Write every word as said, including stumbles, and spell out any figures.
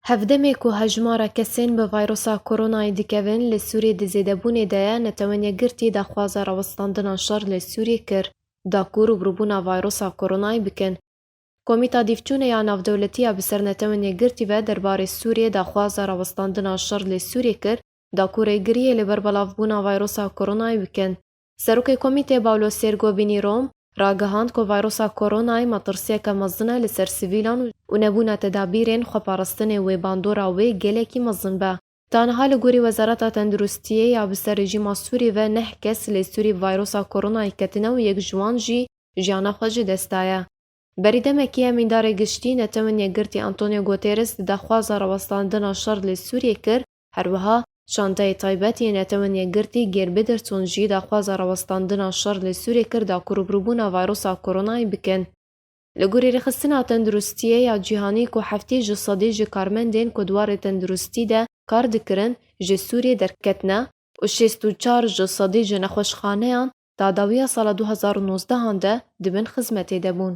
Hevdemê ku hejmara kesên bi vayrosa koronayê dikevin li Sûriyê di zêdebûnê de ye, Netewên Yekgirtî daxwaza rawestandina şer li Sûriyê kir, da ku rûbirûbûna vayrosa koronayê bikin. Komîta Dîvçûnê ya Navdewletî ya bi ser Netewên Yekgirtî ve derbarê Sûriyê daxwaza rawestandina şer li Sûriyê kir, da ku rêgiriyê li ber belavbûna vayrosa koronayê bikin. Serokê komîtê Paulo Sergio Binirom ragihand ku vayrosa koronayê metirsiyeke mezin e li ser sivîlan û nebûna tedabîrên xweparastinê wê bandora wê gelekî mezin be. Ta niha li gorî Wezareta Tenduristiyê ya bi ser rejîma Sûrî ve neh kes li Sûrî vayrosa koronayê ketine û yek ji wan jî jiyana xwe ji dest daye. Berî demekî emîndarê giştî Netewên Yekgirtî Antonio Guterres di daxwaza rawestandina şer li Sûriyê kir, her wiha çanteyê taybet yê Netewên Yekgirtî Geir Pedersen jî daxwaza rawestandina şer li Sûriyê kir da ku rûbirûbûna vayrosa koronayê bikin. Li gorî Rêxistina Tenduristiyê ya Cîhanî ku heftê ji sedî ji karmendên ku di warê tenduristî de kar dikirin ji Sûriyê derketine û şêst û çar ji sedî ji nexweşxaneyan ta dawiya sala du hezar û nozdehan de di bin xizmetê de bûn.